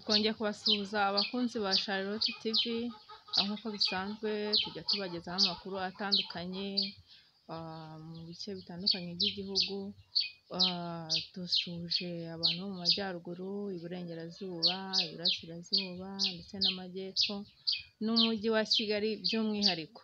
Twongeye kubasuhuza abakunzi ba Charlotte TV, aho nk'uko bisanzwe tujya tubagezaho amakuru atandukanye mu bice bitandukanye by'igihugu. Dusuhuje abantu bo mu majyaruguru, iburengerazuba, iburasirazuba ndetse n'amajyepfo n'umujyi wa Kigali by'umwihariko.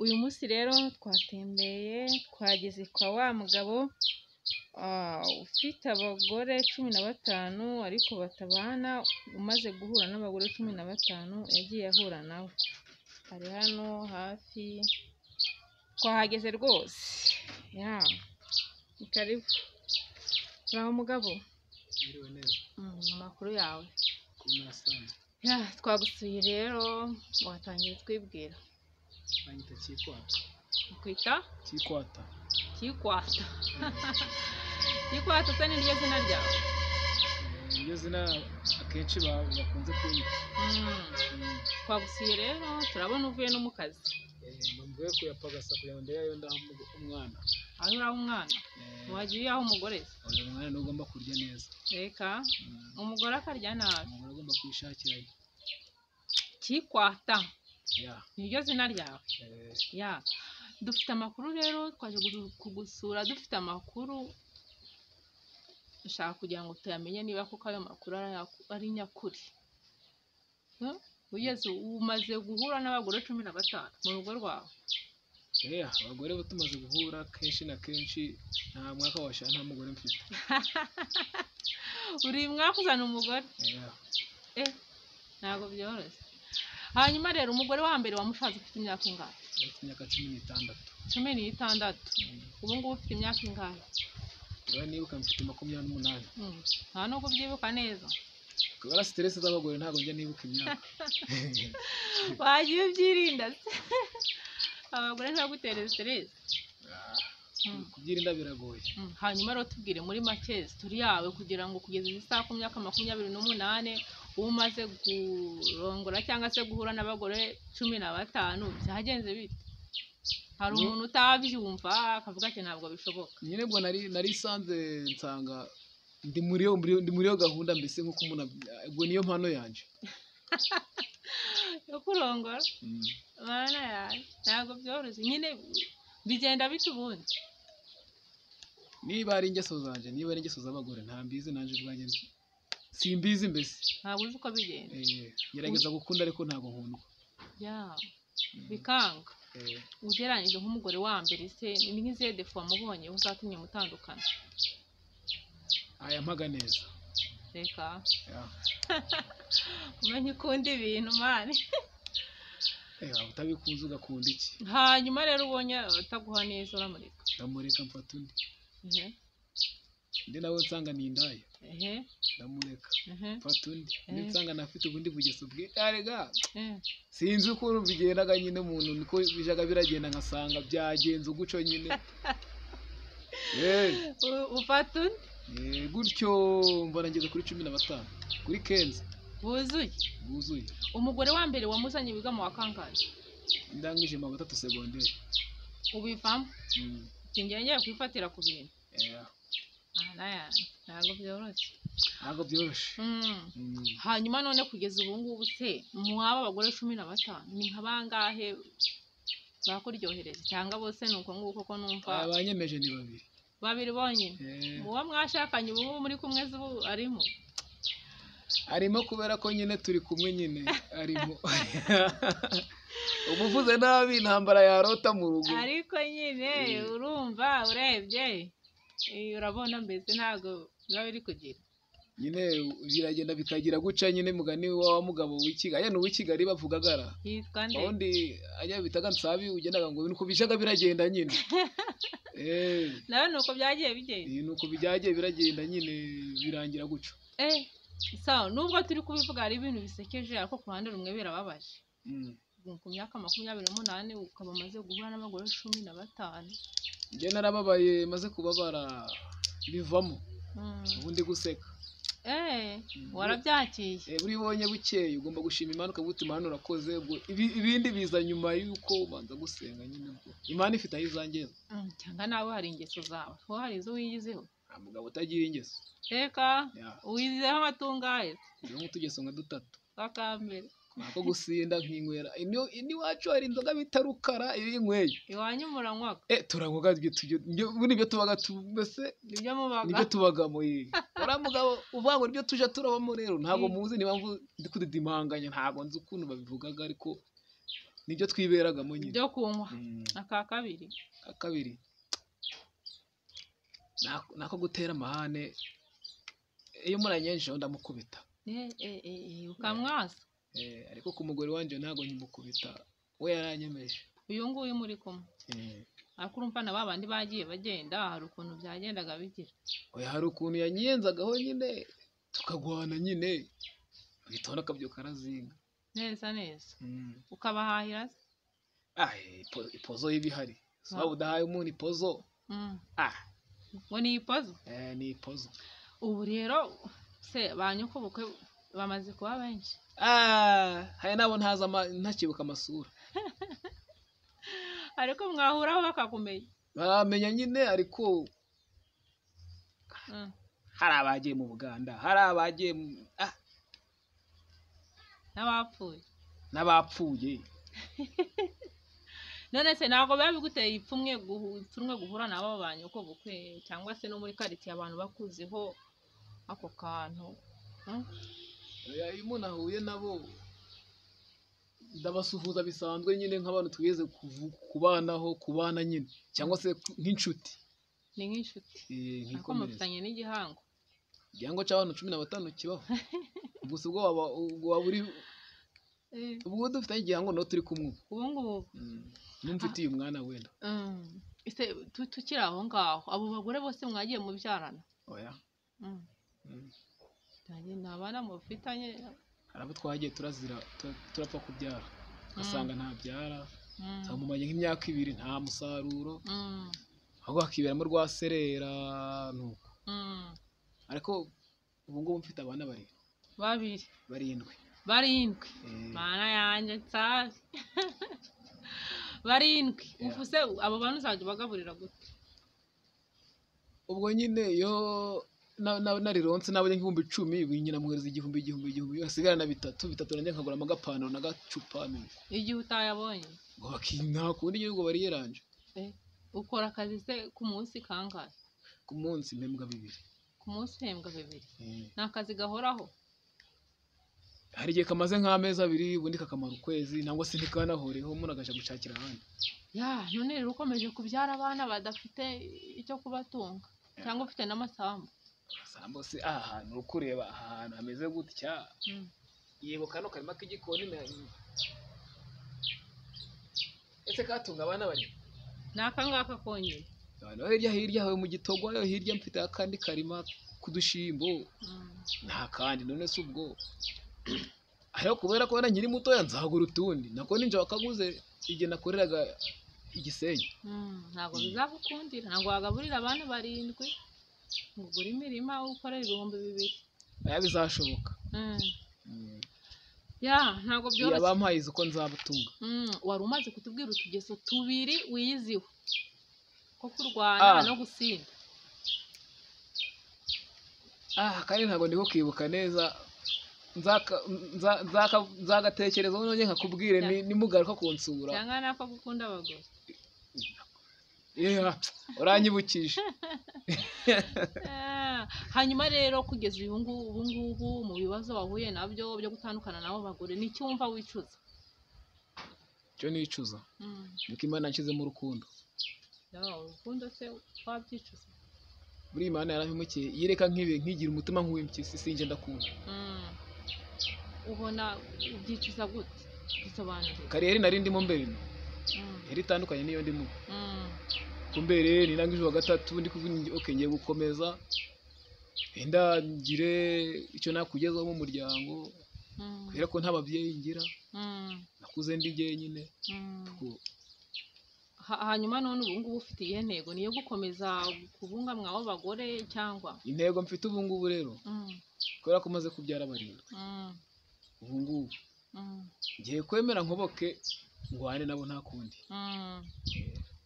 Uyu munsi rero twatembeye twageze kwa wa mugabo ufite abagore 15 ariko batabana, umaze guhura n'abagore 15 yagiye ahura nabo. Ari hano hafi, twahageze rwose. Ya, ni karibu. Uraho mugabo? Mwiriwe neza. Amakuru yawe? Ukuntu asanzwe. Ya, twagusuye rero, watangiye twibwira. Banyita Cyikwata. Ukwita? Cyikwata. Cyikwata. Cyikwata se ni ryo zina ryawe? Niryo zina akenshi bakunze kunyita. Twagusuye rero, turabona uvuye no mu kazi. Mvuye kuyapagasa kugira ngo ndebe ayo ndaha umwana. Aho uraha umwana? Wagiye uyaha umugore se? Uyu mwana niwe ugomba kurya neza. Reka, umugore akarya nabi. Umugore agomba kwishakirayo. Cyikwata. Ya. Niryo zina ryawe? Ya. Dufite amakuru rero, twaje kugusura dufite amakuru, dushaka kugira ngo tuyamenye niba koko ayo makuru ari nyakuri. Ugeze umaze guhura n'abagore 15 mu rugo rwawe? Abagore bo tumaze guhura kenshi na kenshi, nta mwaka washira nta mugore mfite. Uri mwaka uzana umugore? Ntabwo byoroshye. Hanyuma rero umugore wa mbere wamushatse ufite imyaka ingahe? Ufite imyaka 16. 16. Ubu ngubu ufite imyaka ingahe? Niba nibuka mfite 28. Nta nubwo ubyibuka neza. Kubera stress z'abagore ntabwo njya nibuka imyaka. Wagiye ubyirinda se? Abagore ntibagutere stress. Kubyirinda biragoye. Hanyuma rero tubwire muri make story yawe kugira ngo kugeza izi saha ku myaka 28 umaze kurongora cyangwa se guhura n'abagore 15 byagenze bite? Hari umuntu utabyumva akavuga ati ntabwo bishoboka. Nyine ubwo nari sanze nsanga ndi muri yo gahunda, mbese nk'uko umuntu ubwo niyo mpano yanje yo kurongora. Mana yanjye, ntabwo byoroshye nyine. Bigenda bite ubundi? Niba ari ingeso zanje, niba ari ingeso z'abagore, nta mbizi nanje ubwanjye simbizi mbese. Ntabwo uzi uko bigenda. Gerageza gukunda ariko ntabwo nkundwa. Ya, bikanga. Ugereranyije nk'umugore wa mbere se, ni nk'izihe défauts wamubonye uzatumye mutandukana? Aya mpaga neza. Reka. Ya. Umenya ukunda ibintu man. Waba utabikunze ugakunda iki? Hanyuma rero ubonye ataguha neza uramureka? Ndamureka mfata undi. Undi nawe nsanga ni indaya. Ndamureka mfata undi. Undi nsanga nafite ubundi bugeso bwe arega. Sinzi ukuntu bigendaga nyine, umuntu niko bijaga biragenda, nkasanga byagenze uguco nyine. Ufata undi. Gutyo mbona ngeze kuri 15, kuri 15. Buzuye. Buzuye. Umugore wa mbere wamuzanye wiga mu wa kangahe? Ndangije mu wa gatatu segonderi. Ubivamo? Sinjye ngiye kwifatira ku bintu. Aha yanjye ntabwo byoroshye. Ntabwo byoroshye. Hanyuma none kugeza ubu ngubu se, mwaba abagore 15 ni nka bangahe bakuryohereje, cyangwa bose ni uko nguko ko numva? Abanyemeje ni babiri. Babiri bonyine? Uwo mwashakanye ubu ngubu muri kumwe ubu arimo? Arimo, kubera ko nyine turi kumwe nyine arimo. Umuvuze nabi intambara yarota mu rugo. Ariko nyine urumva urebye, urabona mbese ntabwo biba biri kugira. Nyine biragenda bikagira guca nyine, mugani wa mugabo w'ikigali, ni uw'ikigali bavugagara. Yitwa nde? Ubundi ajya bitaga Nsabi, ugendaga ngo nuko bijaga biragenda nyine. Nawe ni uko byagiye bigenda? Nuko byagiye biragenda nyine, birangira guca. Sawa, nubwo turi kubivuga hari ibintu bisekeje, ariko ku ruhande rumwe birababaje. Ku myaka 28 ukaba umaze guhura n'abagore 15. Njye narababaye, maze kubabara bivamo. Ubundi guseka. Warabyakiye? Buri ubonye bukeye ugomba gushima Imana, ukavuga uti: "Imana urakoze." Ubwo ibindi biza nyuma y'uko ubanza gusenga nyine, ubwo Imana ifite aho izangeza. Cyangwa nawe hari ingeso zawe, wowe hari izo wiyiziho? Nta mugabo utagira ingeso. Reka Ya, wizeho amatungaye ngira nk'utugeso nka dutatu. Akambere Ako gusinda nkinywera. Ino iwacu hari inzoga bita rukara iyo uyinyweye. Iwanyu muranywaga? Turanywaga muri ibyo tubaga mbese nibyo mubaga. Nibyo tubagamo. Uriya mugabo uvuga ngo nibyo tujya turabamo rero ntabwo muzi niba ndi kudidimanganya, ntabwo nzi ukuntu babivugaga ariko nibyo twiberagamo nyine. Byo kunywa. Aka kabiri. Aka kabiri nako gutera amahane, iyo muranyenjeho ndamukubita. Ukamwasa? Ariko ku mugore wanjye ntabwo nkimukubita, we yaranyemeje. Uyu nguyu muri kumwe? Ariko urumva na ba bandi bagiye bagenda hari ukuntu byagendaga bigira. Oya, hari ukuntu yanyenzagaho nyine tukagwana nyine, mu gitondo akabyuka arazinga. Neza neza. Ukabahahira se? Ah, ipozo y'ibihari so waba udahaye umuntu ipozo. Ah. Ngo ni ipozo? Ni ipozo. Ubu rero se ba nyokobukwe bamaze kuba benshi? Ah, hari n'abo ntazi ntakibuka amasura. Ariko mwahuraho bakakumenya? Baramenya nyine, ariko hari abagiye mu Buganda, hari abagiye n'abapfuye. N'abapfuye. None se ntabwo biba biguteye ipfunwe ipfunwe guhura n'abo ba nyokobukwe cyangwa se no muri karitsiye abantu bakuziho ako kantu? Oya, iyo umuntu ahuye nabo ndabasuhuza bisanzwe nyine nk'abantu twigeze kubanaho, kubana nyine cyangwa se nk'inshuti. Ni nk'inshuti. Eh, ariko nkikomereza. Mufitanye n'igihango. Igihango cy'abantu 15 kibaho gusa ubwo waba uri ubwo dufitanye igihango no turi kumwe. Ubu ngubu. N'umfitiye umwana wenda. Ese tukiri aho ngaho, abo bagore bose mwagiye mubyarana? Oya. Nanjye nta bana mufitanye? Hari abo twagiye turazira turapfa kubyara, ugasanga ntabyara, mumanye nk'imyaka 2 nta musaruro, ahubwo hakiberamo rwa serera nuko. Ariko ubu ngubu mfite abana barindwi. Babiri? Barindwi. Barindwi? Eh. Mana yanjye nsabi, barindwi! Yeah. Ubu se abo bantu uzajya ubagaburira gute? Ubwo nyine iyo narironse nabonye nk'ibihumbi 10, nyina muhereza igihumbi, igihumbi, igihumbi, hasigara na bitatu, bitatu nanjye nkaguramo agapantaro n'agacupa nuko. Igihe utayabonye? Ngo nta kundi nyine, ubwo bariyeranje. Ukora akazi se ku munsi kangahe? Ku munsi mpembwa 2. Ku munsi uhembwa 2? Eh. Ni akazi gahoraho? Hari igihe kamaze nk'amezi 2, ubundi kakamara ukwezi nangwa se ntikanahoreho, umuntu agaja gushakira ahandi. Ya, none rero ukomeje kubyara abana badafite icyo kubatunga, cyangwa ufite n'amasambu? Sambo se, aha hantu uri kureba, aha hantu hameze gutya, yego, kano karima k'igikoni ese katunga abana bari Ni aka ngaka konyine? Abantu hirya hirya aho mu Gitogwa yo hirya mfite akandi karima k'udushimbo, nta kandi. None se ubwo ariko kubera ko wenda nkiri mutoya nzagura utundi, nako ninjye wakaguze igihe nakoreraga Igisenyi. Ntabwo bizagukundira, ntabwo wagaburira abana barindwi ngo ugure imirima ukorere 2000. Aya bizashoboka. Ya, ntabwo Iya, byoroshye. bampaye izi uko nzabutunga. Wari umaze kutubwira utugeso tubiri wiyiziho ko kurwana no gusinda. Ah, kandi ntabwo ndiko kwibuka neza. Nzagatekereza none nkakubwire nimugaruka kunsura. Cyangwa nako gukunda abagore? Yeah, uranyibukije. Ah, hanyuma rero kugeza uyu ngubu, ubu ngubu mu bibazo wahuye nabyo byo gutandukana n'abo bagore, ni iki wumva wicuza? Icyo nicuza nuko Imana yanshizemo urukundo. Ya, urukundo se wabyicuza? Buriya Imana yarampemukiye yireka nkibe nkigira umutima nk'uw'impyisi, sinjye ndakunda. Ubona ubyicuza gute? Bisobanurire. Carrière nari ndimo mbere yari itandukanye n'iyo ndimo. Ku mbere nirangije uwa gatatu, ndi kuvuga nti, okay, ngiye gukomeza wenda ngire icyo nakugezaho mu muryango, kubera ko nta babyeyi ngira, nakuze ndi jyenyine. Hanyuma none ubu ngubu ufite iyihe ntego? Niyo gukomeza kubungamwa abo bagore cyangwa? Intego mfite ubu ngubu rero, kubera ko maze kubyara barindwi, ubu ngubu ngiye kwemera nkoboke ngwane nabo, nta kundi.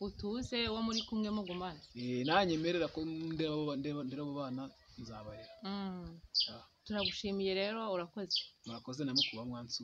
Utuze uwo muri kumwe mugumane. Nanyemerera ko ndera abo bana nzabarera. Turagushimiye rero, urakoze. Murakoze namwe kuba mwansuye.